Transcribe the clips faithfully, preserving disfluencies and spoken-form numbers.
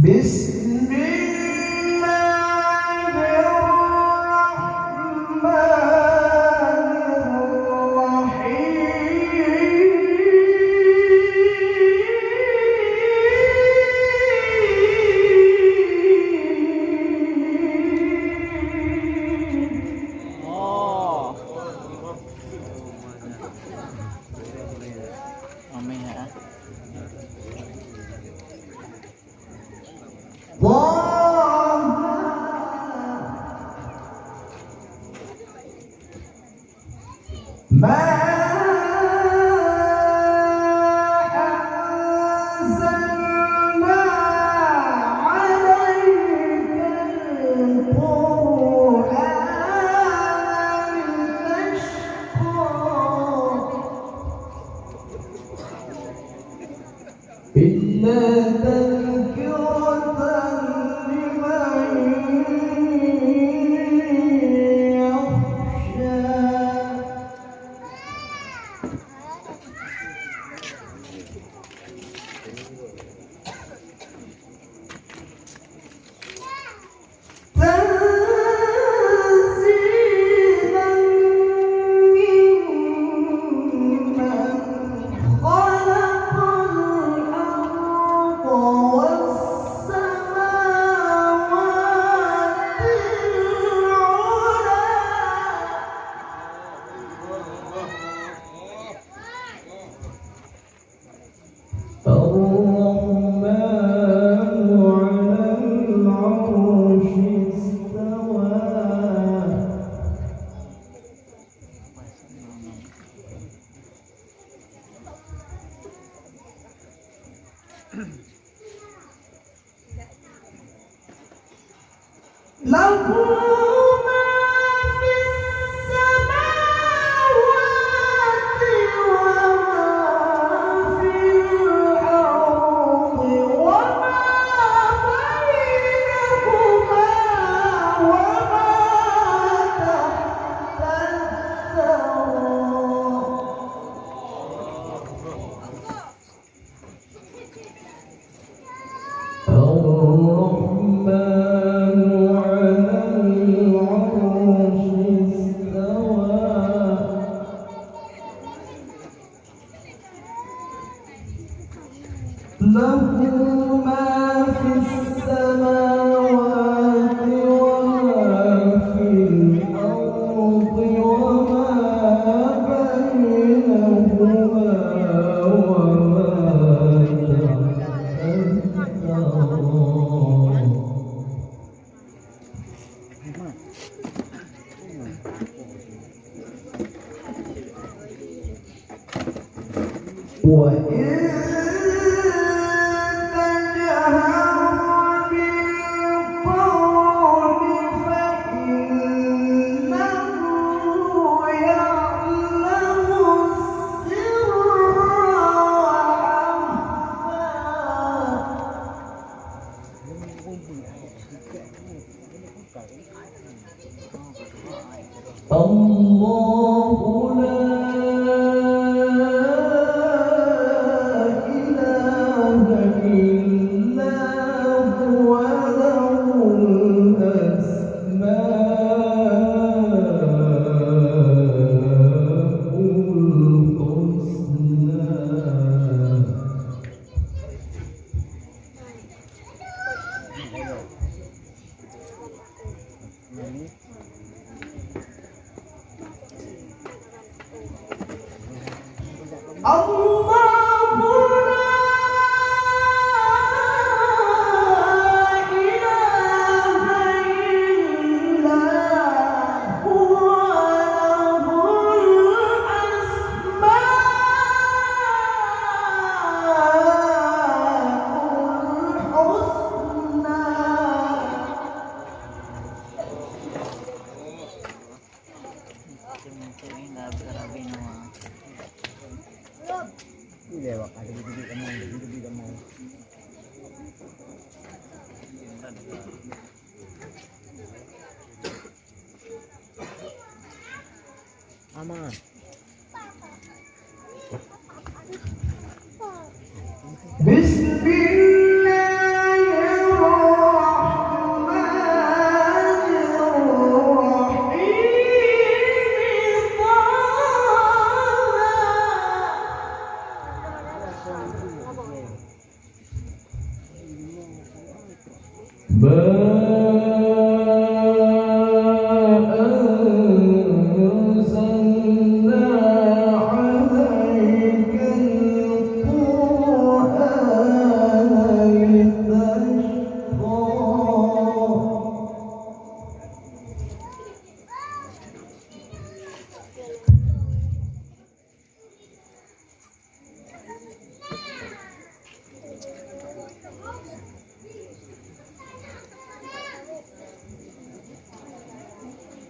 بسم الله الرحمن الرحيم. Amin, ya. طه. ما أنزلنا عليك القرآن لتشقى. إلا تذكرة لمن يخشى. تنزيلا ممن خلق الأرض والسماوات العلى. الرحمن على العرش استوى. له ما في السماوات وما في الأرض وما بينهما وما تحت الثرى. الرحمن على العرش استوى. له ما في السماوات وما في الأرض وما بينهما وما تحت الثرى. وإن تجهر بالقول فإنه يعلم السر وأخفى. الله لا إله إلا هو له الأسماء الحسنى. الله لا إله إلا هو له الأسماء الحسنى. Aman. بسم الله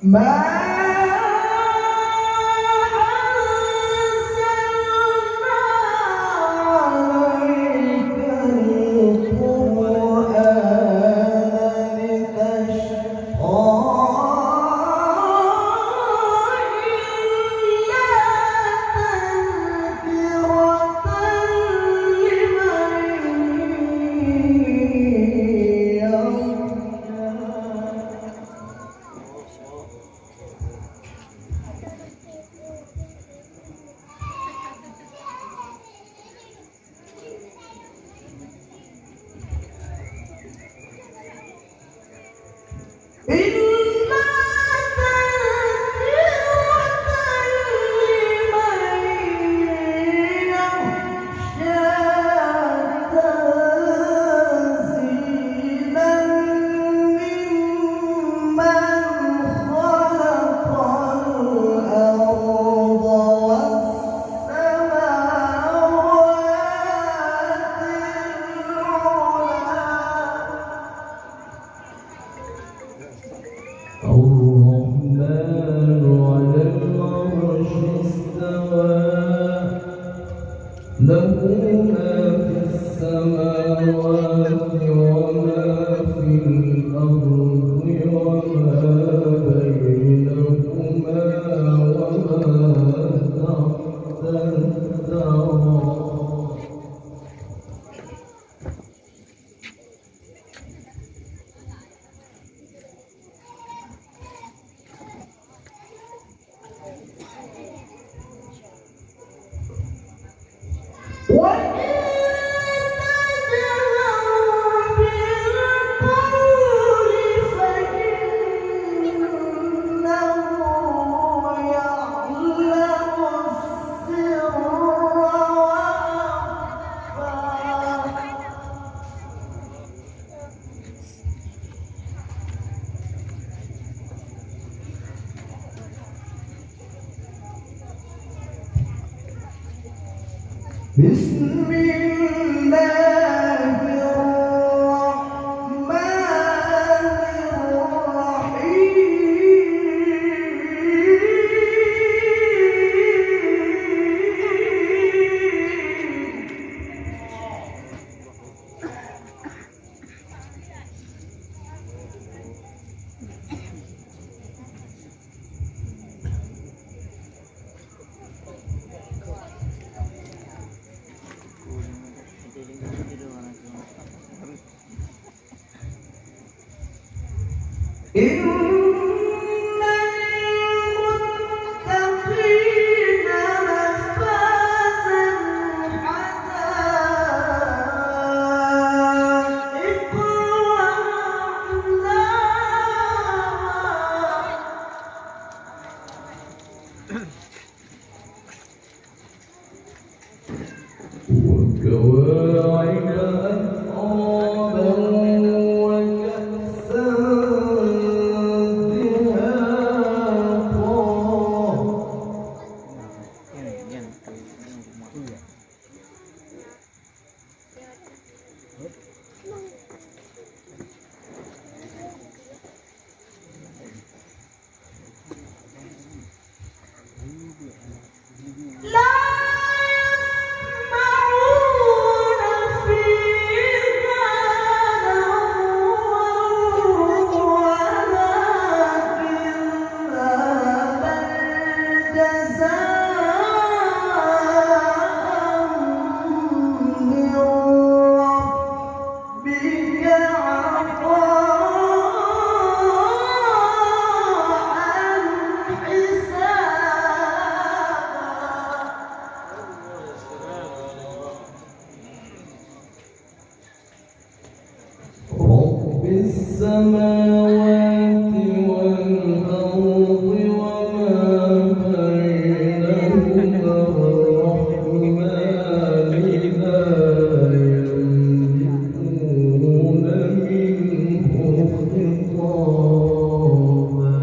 ما أنزلنا عليك القرآن لتشقى إلا تذكرة لمن يخشى. إلا تذكرة لمن يخشى، تنزيلا ممن خلق الأرض والسماوات العلى. الرحمن على العرش استوى. له ما في السماوات وما في الأرض وما بينهما وما تحت الثرى. وإن تجهر بالقول فإنه يعلم السر وأخفى. بسم الله الرحمن الرحيم. إن للمتقين مفازا حدائق وأعنابا. وكواعب أترابا وكأسا دهاقا. لا يسمعون فيها لغوا ولا كذابا. جزاء من ربك عطاء حسابا. رب السماوات والأرض وما بينهما الرحمن لا يملكون منه خطابا.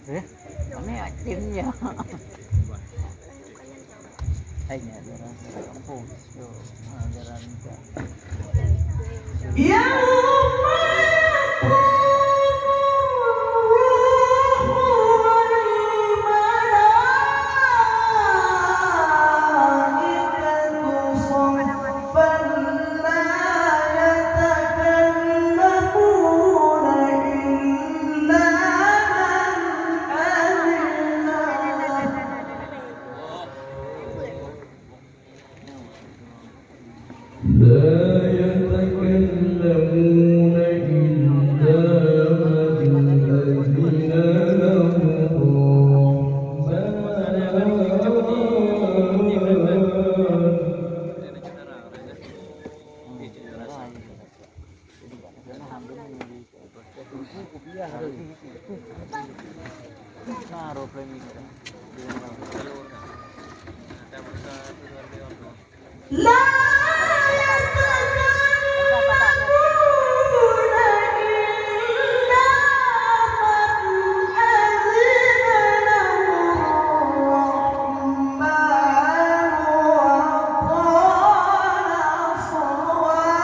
Eh, kami aktifnya. Hai, ni ada orang dari kampung. So, ha, jalan ke. لا يتكلمون إلا من أذن له الرحمن. لا يتكلمون إلا من أذن له الرحمن وقال صوابا.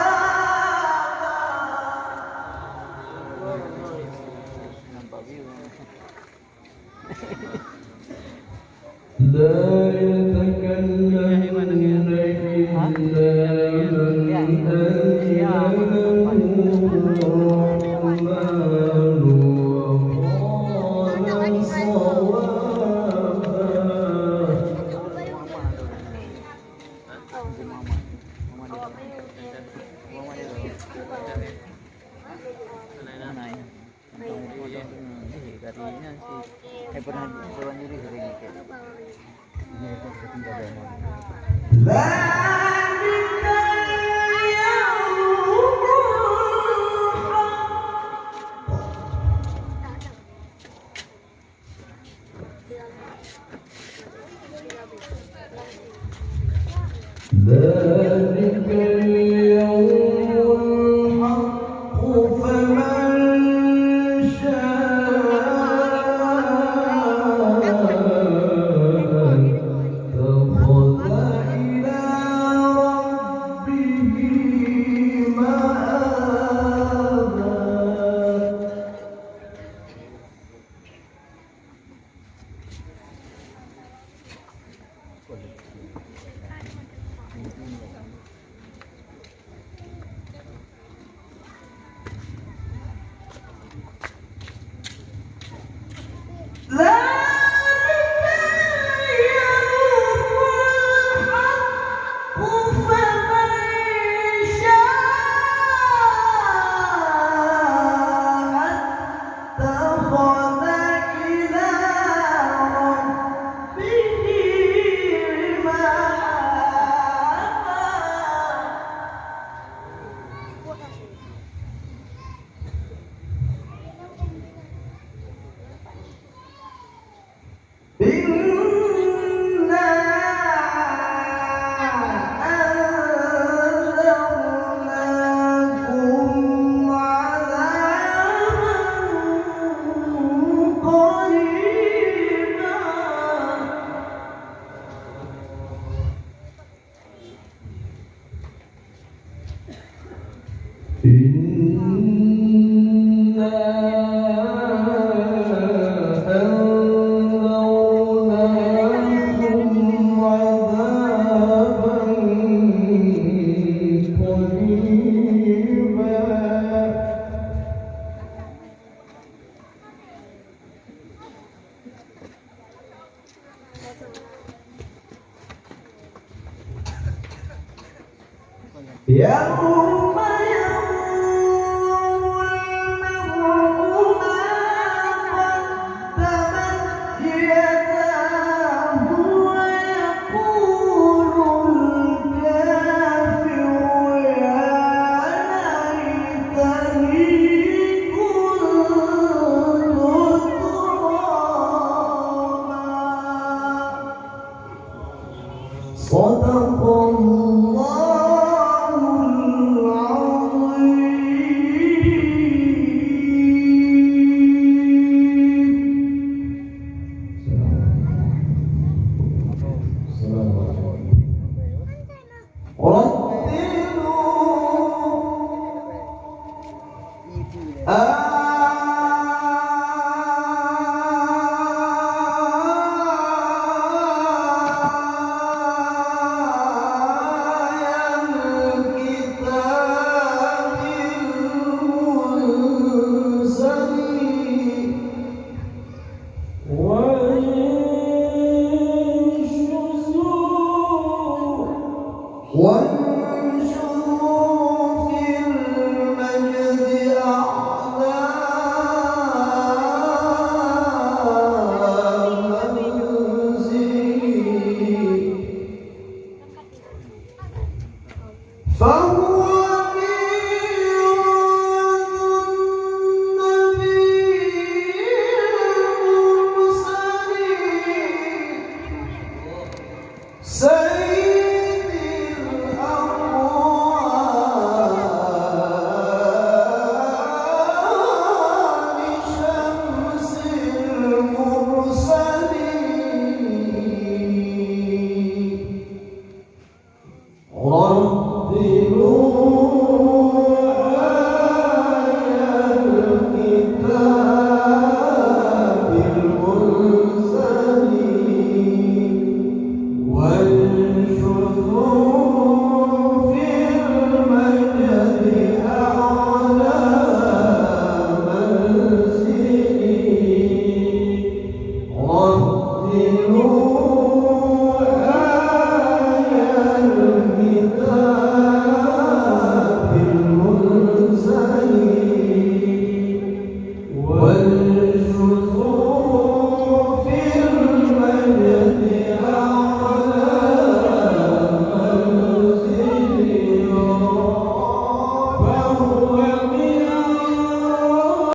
ذلك اليوم الحق، فمن شاء اتخذ إلى ربه مآبا. اتخذ إلى ربه مآبا. إنا أنذرناكم عذابا قريبا. إنا أنذرناكم عذابا قريبا. يوم ينظر المرء ما قدمت يداه ويقول الكافر يا ليتني كنت ترابا. صدق الله العظيم. Ah,